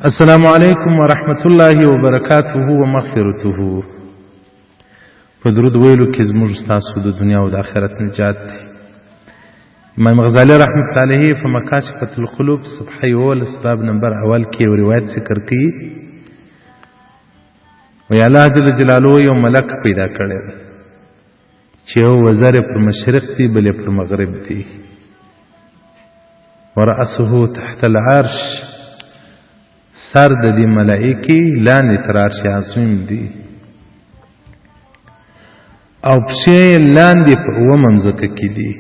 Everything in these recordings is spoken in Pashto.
السلام علیکم ورحمت الله وبرکاته ومغفرته. په درود ویلو کې زموږ ستاسو د دنیا او د آخرت نجات دی. امام غزالي رحمت الله علیه په مکاشفة القلوب صفحه 11 باب نمبر اول کې یو روایت ذکر کوي. وایي الله جل جلاله یو ملک پیدا کړی دی چې یو وزر یې پر مشرق دی، بل یې پر مغرب دی. ورأسه تحت العرش، سر د دې ملائکې لاندې تر عرش عظیم دی او پښې یې لاندې په اوومه مځکه کې دي.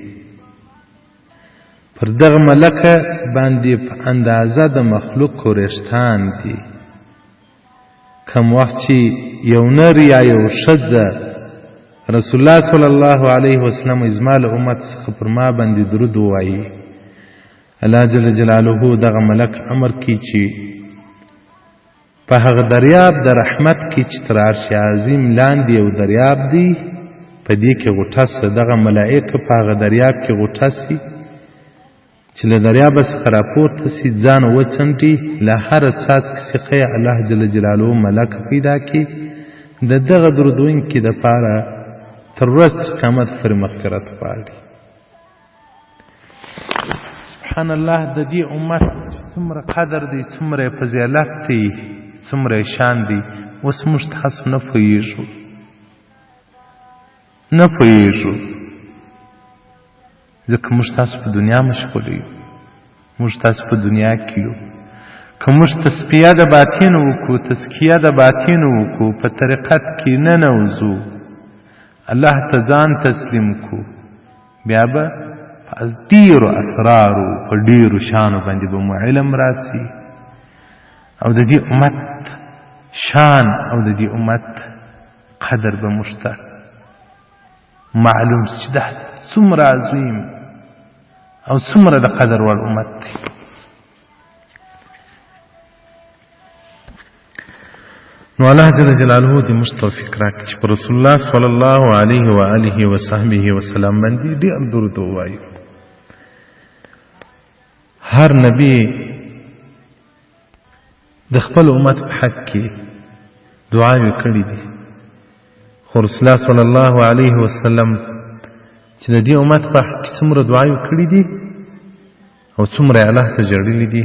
پر دغه ملکه باندې په اندازه د مخلوق ورېښتان دي. کم وخت چې یو نر یا یو ښځه رسول الله صلی الله علیه وسلم زما له امت څخه پر ما باندې درود ووایي، الله جل جلاله دغه ملک امر کوي چې په هغه دریاب د رحمت کې چې تر عرش عظیم لاندې یو دریاب دی، په دې کې غوټه سه. دغه ملائکه په هغه دریاب کې غوټه سي چې له دریابه څخه راپورته سي، ځان وڅنډي، له هره څاڅکي څخه یې الله جل جلاله ملک پیدا کړي. د دغه درودونکي دپاره تر ورځ تر قیامت پورې مغفرت غواړي. سبحان الله، د دې امت څومره قدر دی، څومره یې فضیلت دی، څومره یې شان دی، اوس موږ تاسو نه پوهېږو، نه پوهېږو، ځکه موږ تاسو په دنیا مشغول یو، موږ تاسو په دنیا کې یو. که موږ تصفیه د باطن وکړو، تزکیه د باطن وکړو، په طریقت کې ننوځو، الله ته ځان تسلیم کړو، بیا به په ډېرو اسرارو، په ډېرو شانو باندې به مو علم راسي او د دې امت شان او د دې امت قدر به موږ ته معلوم سي چې دا څومره عظیم او څومره د قدر وړ امت دی. نو الله جل جلاله دې موږ توفیق راکړي چې پر رسول الله صلی الله علیه و آله و صحبه وسلم باندې ډېر درود ووایو. هر نبی د خپل امت په حق کې دعاوې کړې دي، خو رسول الله صلی الله علیه وسلم چې د دې امت په حق کې څومره دعاوې کړې دي او څومره یې الله ته ژړلي دي،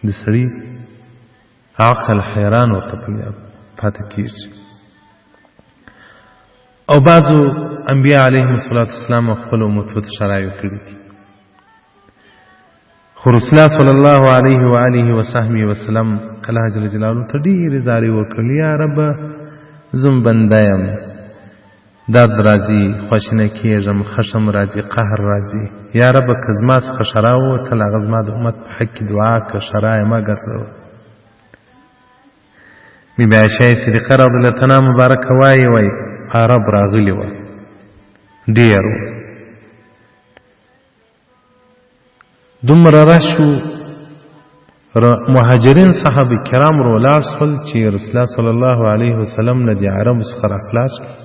د سړي عقل حیران ورته پاتې کېږي. او بعضو انبیا علیهم الصلاة والسلام خپل امتو ته شرایع کړي دي، خو رسول الله صلی الله علیه و آله و صحبه وسلم الله جل جلاله ته ډېرې زارۍ وکړلې، یا ربه زم بنده یم، درد راځي، خواشینه کېږم، خشم راځي، قهر راځي، یا ربه که زما څخه ښه راووتله هغه زما د امت په حق کې دعا که، ښه رایه مه ګرځوه. بي بي عایشه صدیقه رضی الله تعالی مبارکه وایي، وایي عرب راغلي وه، ډېر وه، دومره رش و، مهاجرین صحابه کرام ور ولاړ سول چې رسول الله صلی الله علیه وسلم له دې عربو څخه راخلاص کړي،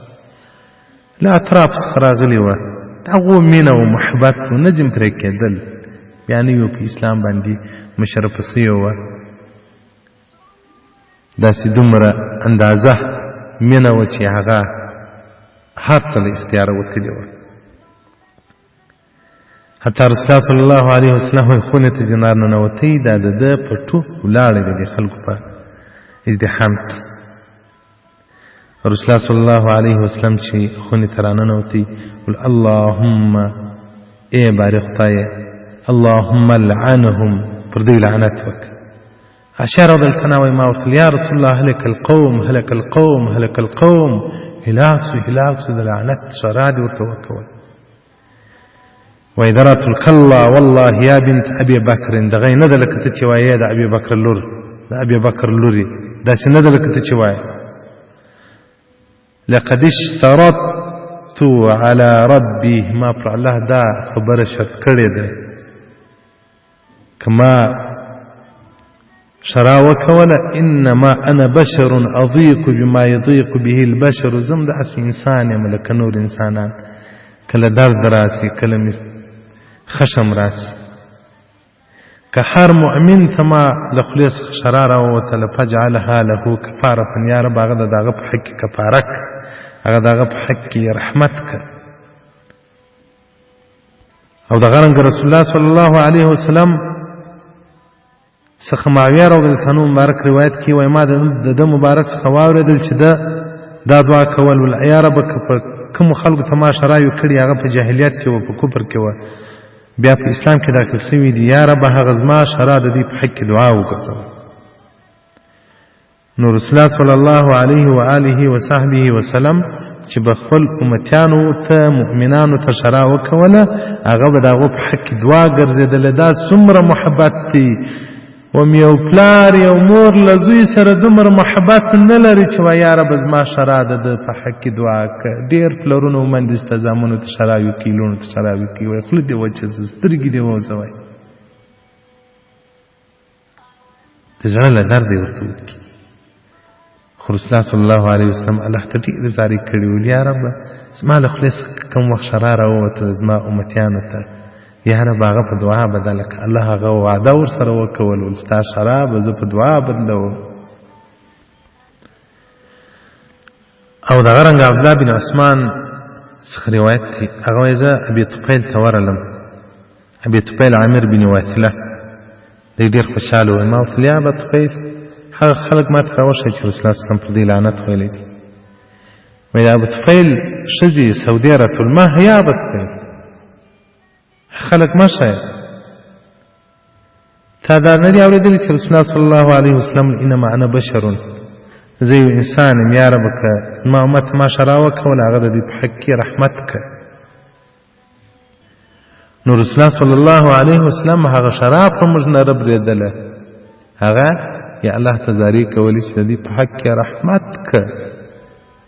له اطراف څخه راغلي وه، د هغو مینه او محبت و، نه ځین پرې کېدل، بیا نه یو په اسلام باندې مشرفه سوې وه، داسې دومره اندازه مینه وه چې هغه هر څه له اختیاره وتلې وه. حتی رسول الله صلی الله علیه وسلم خونې ته جنار ننوتی، دا د ده په ټو ولاړې د دې خلکو په ازدحام کې. رسول الله صلی الله علیه وسلم چې خونې ته راننوتی، ول اللهم ای باري خدایه، اللهم لعنهم، پر دوی لعنت وکړه. عائشة رضی الله عنها وایي ما ورته یا رسول الله هلک القوم هلک القوم هلک القوم، هلاک سو هلاک سو، د لعنت ښرا دې ورته وکول. وایي دراتل کلا والله یا بنت ابي بکر، دغه یې نه ده لکه ته چې وایې د ابي بکر لور، د ابي بکر لورې، داسې نه ده لکه ته چې وایې. لقد اشترطت على ربي، ما پر الله دا خبره شرط کړې ده، که ما شرا وکوله، انما انا بشر اضیق بما یضیق به البشر، زم داسې انسان یم لکه نور انسانان، کله درد راسي، کله مې خشم راسي، که هر مؤمن ته ما له خولې څخه ښرا راووتله، فاجعلها له کفارة، یا رب هغه د هغه په حق کې کفاره کړه، هغه د هغه په حق کې رحمت کړه. او دغه رنګ رسول الله صلی الله علیه وسلم څخه معاویه رضی الله عنه مبارک روایت کې وایي، ما د ده مبارک څخه واورېدل چې ده دا دعا کول، ول یا رب که په کومو خلکو ته ما شرایو کړي هغه په جاهلیت کې وه، په کفر کې وه، بیا په اسلام کې داخل سوي دي، یا رب هغه زما شرا د دوی په حق کې دعا وګرځوه. نو رسول الله صلی الله علیه و آله و صحبه وسلم چې به خپل امتیانو ته مؤمنانو ته شرا وکوله، هغه به د هغو په حق کې دعا ګرځېدله. دا څومره محبت دی! وم یو پلار یو مور له زوی سره دومره محبت نه لري چې وایي یا رب زما شرا د ده په حق کې دعا کړه. ډېر پلرونه ومندې سته زامنو ته شرا وکړي، لوڼو ته شرا وکړي، وایي خوله دې وچه سه، سترګې دې ووځوی، د زړه له درده یې ورته وکړي. خو رسول الله صلی الله علیه وسلم الله ته ډېرې زارۍ کړې ویل، یا ربه زما له خولې څخه کوم وخت ښرا راووته زما امتیانو ته، یا رب هغه په دعا بدله کړه. الله هغه وعده ورسره وکول، ول ستا ښرا به زه په دعا بدلوم. او دغه رنګ عبدالله بن عثمان څخه روایت دی، هغه وایي زه ابي طفیل ته ورغلم، ابي طفیل عامر بن واثله دی ډېر خوشحاله و. ما ورته یا ابا طفیل هغه خلک ما ته راوښیه چې رسول الله صلی پر دې لعنت ویلی دی. وایي د ابو طفیل ښځې سودې راتول، ما یا ابا طفیل خلک مه ښیه، تا دا نه دي اورېدلي چې رسول الله صلی الله علیه وسلم انما انا بشر، زه یو انسان یم، یا ربه که زما امت ما ښه وکوله هغه د دوی په حق کې رحمت که. نو رسول الله صلی الله علیه وسلم هغه شراب په موږ نه ربرېدله، هغه یا الله ته زارۍ کولې چې د دوی په حق کې رحمت که،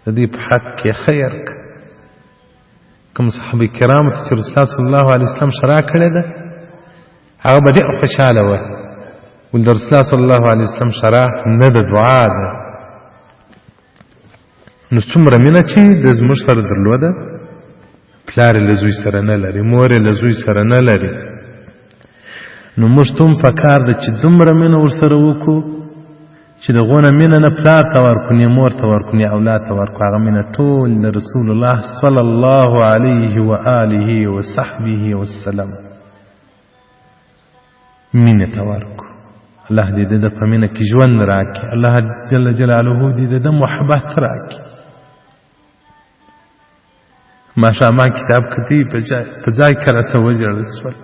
د دوی په حق کې خیر که. کوم صحابه کرامو ته چې رسول الله صلی الله علیه وسلم شرا کړې ده هغه به ډېر خوشحاله وه، ول د رسول الله صلی الله علیه وسلم شرا نه د دعا ده. نو څومره مینه چې د زموږ سره درلوده، پلار یې له زوی سره نه لري، مور یې له زوی سره نه لري. نو موږ ته هم پکار ده چې دومره مینه ورسره وکړو چې د غونه مینه نه پلار ته ورکړو، نه مور ته ورکړو، نه اولاد ته ورکړو، هغه مینه ټول د رسول الله صلی الله علیه و آله و صحبه وسلم مینه ته ورکړو. الله دې د ده په مینه کې ژوند راکړي، الله جل جلاله دې د ده محبت راکړي. ماښامان کتاب کتی په ځای کې راته وژړل شول،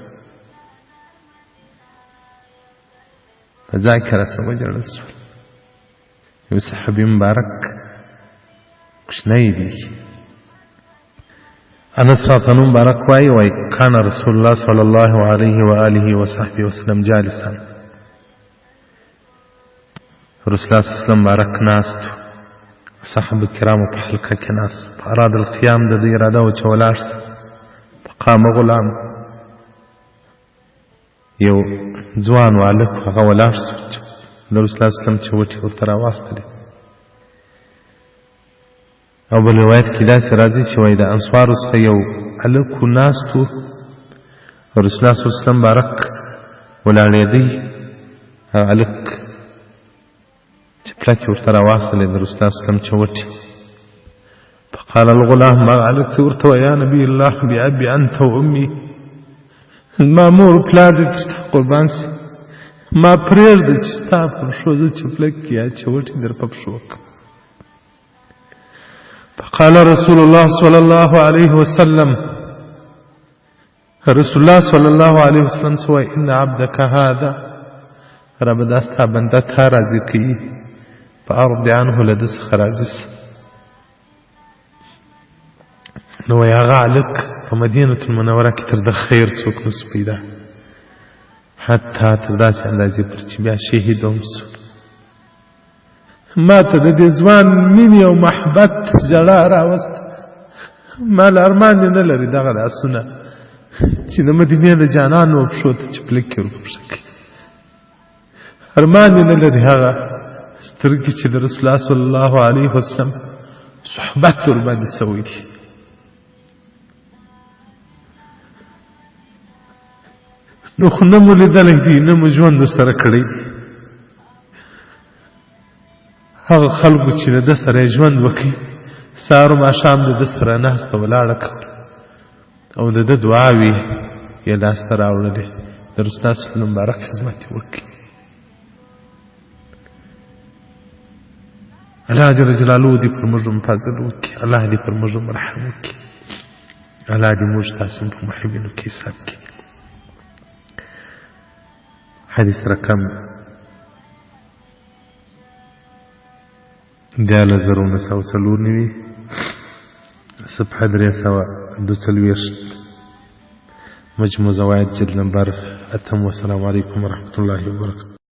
په ځای کې راته وژړل شول. یو صحابي مبارک کوچنی دی، انس راته مبارک وایي، وایي کان رسول الله صلی الله علیه و آله وصحبه وسلم جالسا، رسول الله صلی الله علیه وسلم مبارک ناست، صحابه کرامو په حلقه کې ناست، فاراد القیام د دې اراده وه چې ولاړ سي، فقام غلام، یو ځوان والک هغه ولاړ سو، د رسول الله صلی الله علیه وسلم چوټې ورته راواستلې. او بل روایت کې داسې راځي چې وایي د انصارو څخه یو هلک و ناست و، رسول الله صلی الله علیه وسلم مبارک ولاړېدی، هغه هلک چې پلکې ورته راواخلې د رسول الله صلی الله علیه وسلم چوټې. فقال الغلام، هغه هلک چې ورته وایي یا نبی الله بأبي أنت وأمي، زما مور پلار دې تر ستا قربان سي، ما پرېږده چې ستا په پښو زه چپلک کې یا چوټې در په پښو کړم. فقال رسول الله صلى الله عليه وسلم، رسول الله صلى الله عليه وسلم سوى إن عبدك هذا، رب دا ستا بنده تا راضي کوي، فأرض عنه له ده څخه راضي سه. نو وایي هغه هلک په مدینة المنوره کې تر ده خیر څوک نه سو پیدا، حتی تر داسې اندازې پر چې بیا شهید هم سو. ما ته د دې ځوان مینې او محبت ژړا راوسته، ما له ارمان یې نه لري دغه لاسونه چې د مدینې د جانانو پښو ته چپلکې ور په پښه کوي، ارمان یې نه لري هغه سترګې چې د رسول الله صلی الله علیه وسلم صحبت ورباندې سوی دی. نو خو نه مو لیدلی دی، نه مو ژوند ورسره کړی دی. هغه خلکو چې له ده سره یې ژوند وکړي، سهار او ماښام د ده سره ناسته ولاړه کوله او د ده دعاوې یې لاسته راوړلې، د رسول الله صلی الله مبارک خدمت یې وکړي. الله جل جلاله دې پر موږ هم فضل وکړي، الله دې پر موږ هم رحم وکړي، الله دې موږ تاسو په محبینو کې حساب کړي. حدیث رقم 13994، صفحه 342، مجموع زواید جلد نمبر 8. والسلام علیکم ورحمة الله وبرکاته.